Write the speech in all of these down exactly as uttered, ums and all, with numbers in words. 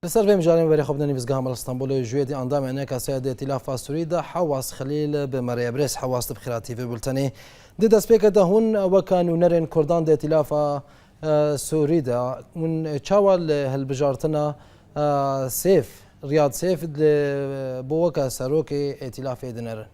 Li ser vê mijarê me berê xwe bidin nivîzgeha Mel Stenbolê, ji wê dî endamê N K S A yê di Îtîlafa Sûrî de Hewaz Xelîl bi me re ye. Birêz Hewaz, tu bi xêr hatî vê bultenê. Di destpêkê de hûn weke nûnerên Kurdan di Îtîlafa, e, Sûrî de, hûn çawa li hilbijartina, e, Sêf, Riyad Sêf li, bo weke serokê Îtîlafê dinerin?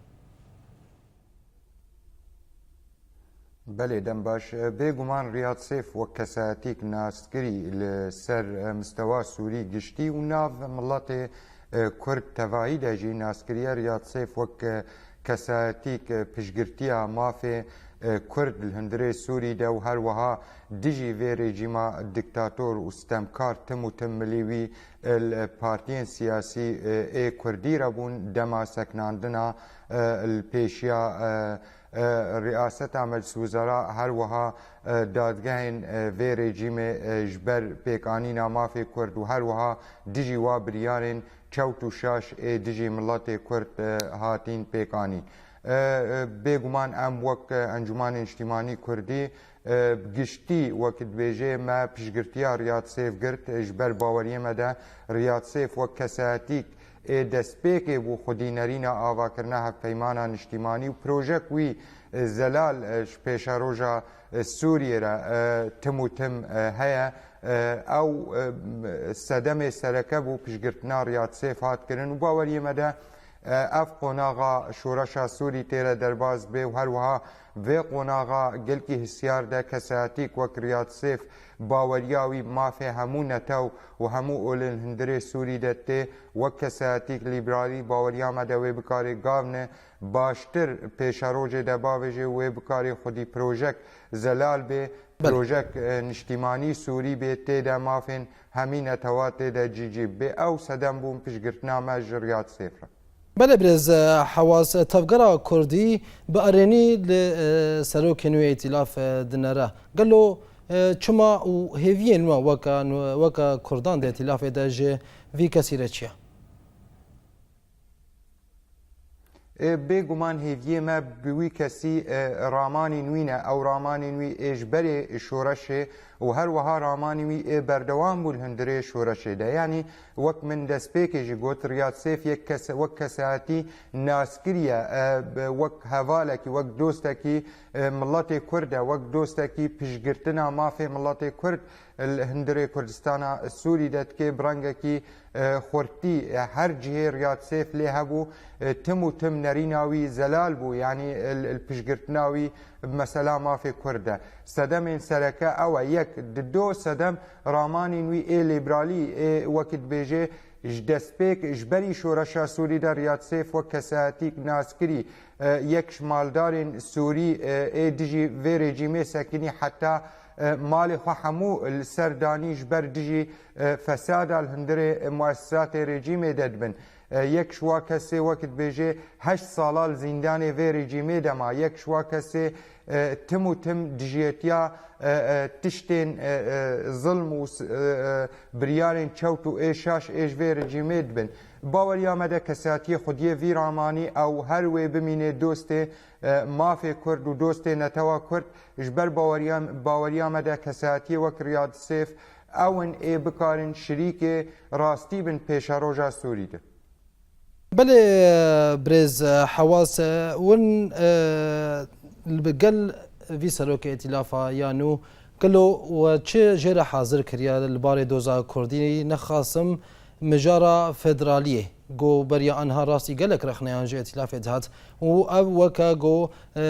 Belê, dem baş. Bêguman Riyad Sêf wek kesayetîk naskirî li ser, e, mistewa Sûrî giştî û nav miletê, e, Kurd tevahî de jî naskiriye. Riyad Sêf wek, e, kesayetîk, e, piştgirtiya mafê, e, Kurd li hundirê Sûrî de û her wiha dijî vê rejîma diktator û stemkar tim û tim milî wî, e, li partiyên siyasî, e, ê Kurdî re bûn dema sekinandina, e, li pêşiya, e, e, riyaseta Meclis Wizara, her wiha, e, dadgehên, e, vê rejîmê, e, ji ber pêkanîna mafê Kurd û her wiha dijî wa biryarên çewt û şaş ê dijî miletê Kurd, e, hatîn pêkanîn. E, e, bêguman em wek, e, Encûmanê Niştîmanî Kurdî, e, bi giştî wek dibêjê me piştgirtiya Riyad Sêf girt, e, ji ber baweriyê me de Riyad Sêf wek kesayetîk ê destpêkê bû xwedî nerîna avakirina hevpeymana niştîmanî û projek wî, e, zelal, e, ji pêşeroja, e, Sûriyê re, e, tim û tim, e, heye. E, ew, e, sedemê sereke bû piştgirtina Riyad Sêf hat kirin û baweriyê me de, e, ev qonaxa şoreşa Sûrî tê re derbas bê û her wiha vê qonaxa gelkî hisyar de kesayetîk wek Riyad Sêf baweriya wî mafê hemû netew û hemû olên hundirê Sûrî de tê. Wek kesayetîk lîberalî baweriya me de wê bikarê gavne baştir pêşerojê de bavêje, wê bikarê xwedî projek zelal bê, Belê. projek, e, niştîmanî Sûrî bê, tê de mafên hemî netewa tê de cî cî bê. Ew sedem bûn piştgirtina me ji Riyad Sêf re. Belê birêz, e, Hewaz, e, tevgera Kurdî bi erênî li, e, serokên wê îtîlaf, e, dinere. Gelo, e, çima û hêviyên we weke, weke Kurdan di îtîlafê de ji vî kesî re çi ye? E, bêguman hêviyê me bi wî kesî, e, ramanîn wî ne. Ew ramanîn wî ê ji berê şoreşê û her wiha ramanîn wî ê berdewam bû li hundirê şoreşê de. Yanî wek min destpêkê jî got, Riyad Sêf yek kese-, wek kesayetî naskirî ye, e, bi-, wek hevalekî, wek dostekî, e, miletê Kurd e, wek dostekî piştgirtina mafê miletê Kurd li hundirê Kurdistana Sûrî de dike, bi rengekî, e, xurtî, e, her cihê Riyad Sêf lê hebû, e, tim û tim nerîna wî zelal bû, yanî, e, li, li piştgirtina wî bi mesela mafê Kurd de. Sedemên sereke ew e, yek, di do sedem ramanîn wî ê lîberalî, ê wekî dibêje, ji destpêk, ji berî şoreşa Sûrî de Riyad Sêf wek kesayetîk naskirî, e, yek ji maldarên Sûrî, e, ê dijî vê rejîmê sekinî heta, e, malê xwe hemû li ser danî ji ber dijî, e, fesada li hundirê, e, muesesatê rejîmê de dibin. E, yek ji wa kesê wek dibêje heşt sala li zîndanê vê rejîmê de ma. Yek ji wa kesê, e, tim û tim dijiyetiya, e, e, tiştên, e, e, zilm û s-, e, e, biryarên çewt û ê şaş ê ji vê rejîmê dibin. Baweriya me de kesatiyê xwediyê vî ramanî ew her wê bimînê dostê, e, mafê Kurd û dostê netewa Kurd. Ji ber baweriya, baweriya me de kesatiyê wek Riyad Sêf ew in ê bikarin şirîkê rastî bin pêşeroja Sûrî de. Belê, birêz Hewaz, win, e, li gel vî serokê îtîlafa ya nû, gelo we çi jê re hazir kiriye li barê doza Kurdî, nexasim mijara federaliyê, ku beriya anha rastî gelek rexneyan ji îtîlafê dihat û ev weke ku, e,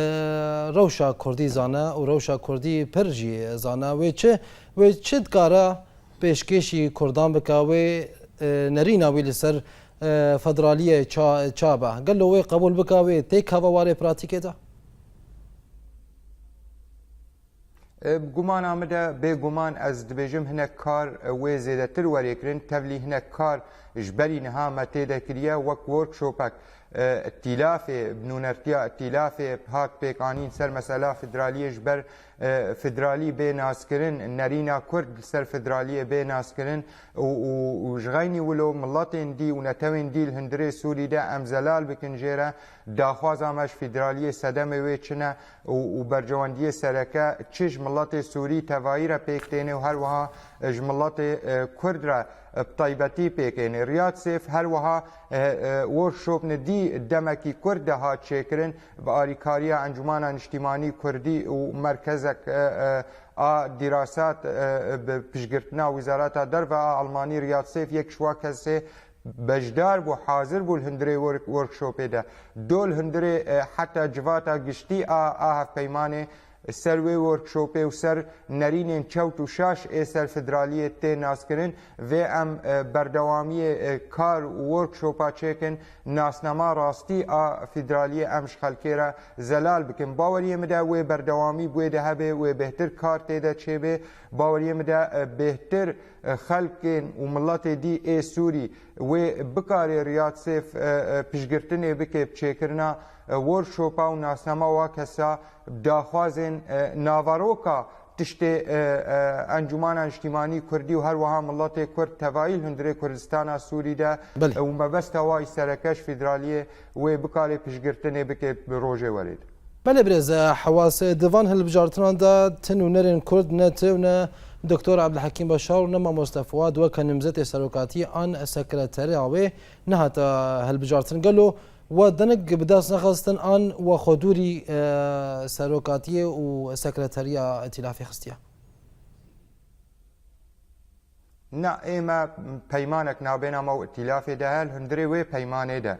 rewşa Kurdî zane û rewşa Kurdî pir jî zane. Wê çi, wê çi dikare pêşkêşî Kurdan bike, wê, e, nerîna wî li ser, e, federaliyê ça-, ça be? Gelo wê qebûl bike, wê têk keve warê pratîkê de? E, bi gumana min de, bêguman ez dibêjim hinek kar, e, wê zêdetir werê kirin, tevlî hinek kar ji berî niha me tê de kiriye, wek workshopek, e, îtîlafê, bi nûnertiya îtîlafê hat pêkanîn ser mesela federaliyê ji ber e, federalî bê naskirin, nerîna Kurd li ser federaliyê bê naskirin û, û, û ji xeynî wilo miletên dî û netewên dî li hundirê Sûrî de em zelal bikin jê re, daxwaza me ji federaliyê sedemê wê çi ne û, û berjewendiyê sereke çi ji miletê Sûrî tevayî re pêk têne û her wiha ji miletê, e, Kurd re Bi taybetî pêkênê. Riyad Sêf her wiha, e, e, workshopne dî demekî kurt de hat çêkirin, bi arîkariya Encûmana Niştîmanî Kurdî û merkezek, e, e, a dîrasat, e, e, bi piştgirtina Wizareta Derve a Almanî. Riyad Sêf yek ji wa kesê beşdar bû, hazir bû li hundirê work-, workshopê de. Do li hundirê, e, heta civata giştî a, a hevpeymanê ser wê workshopê û ser nerînên çewt û şaş ê ser federaliyê tê naskirin. Vê em, e, berdewamiyê, e, kar û workshopa çêkin, nasnama rastî a federaliyê em ji xelkê re zelal bikin. Baweriyê min de wê berdewamî bi wê de hebe, wê bêhtir kar tê de çêbe. Baweriyê min de, e, bêhtir, e, xelkên û miletê dî ê Sûrî wê bikare Riyad Sêf, e, e, piştgirtinê bike bi çêkirina, e, workshopa û nasnama wa kesa daxwazên, e, naveroka tiştê, e, e, Encûmana Niştîmanî Kurdî û her wiha miletê Kurd tevayî li hundirê Kurdistana Sûrî de, Belê. e, û mebesta wa yî sereke ji federaliyê wê bikare piştgirtinê bike bi rojê werê de. Belê birêz, e, Hewas, e, di van hilbijartinan de ti nûnerên Kurd, ne ti û ne Doktor Ebdulhekîm Beşar û ne Mamoste Fuad weke nimzetê serokatiyê an sekreteriya wê nehate hilbijartin. Gelo we denik bi dest nexistin an we xwe dûrî, e, serokatiyê û sekreteriya îtîlafê xistiye? Na, ê me peymanek nabêna me û îtîlafê de hel, hundirê wê peymanê de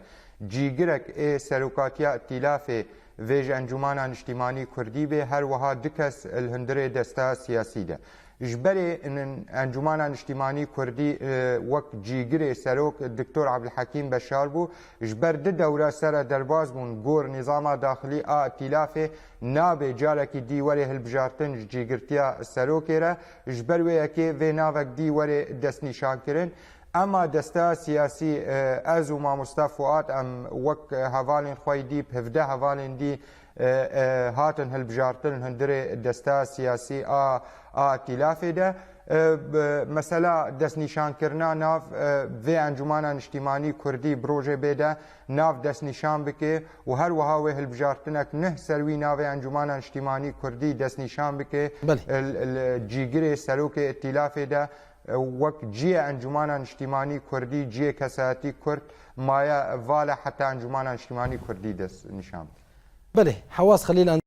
cîgirek ê serokatiya îtîlafê vê ji Encûmana Niştîmanî Kurdî bê, her wiha du kes li hundirê desta siyasî de. Ji berê in-, Encûmana Niştîmanî Kurdî, e, wek cîgirê serok Doktor Ebdulhekîm Beşar bû. Ji ber du dewra sere derbas bûn gor nîzama daxilî a îtîlafê, nabe carekî dî were hilbijartin ji cîgirtiya serokê re. Ji ber wê yekê vê navek dî were destnîşankirin. Ema desta siyasî, e, ez û Mamoste Fuat em wek hevalên xwe yî dî, bi hevdeh hevalên dî, e, e, hatin hilbijartin hundirê desta siyasî a, a îtîlafê de. E, bi, mesela destnîşankirina nav, e, vê Encûmana Niştîmanî Kurdî bi rojê bê de nav destnîşan bike û her wiha wê hilbijartinek nuh ser wî navê Encûmana Niştîmanî Kurdî destnîşan bike. Belê. Li, li cîgirê serokê îtîlafê de, e, wek ciyê Encûmana Niştîmanî Kurdî, ciyê kesayetî Kurd maye vala heta Encûmana Niştîmanî Kurdî destnîşan bike. Belê, Hewas Xelîlan.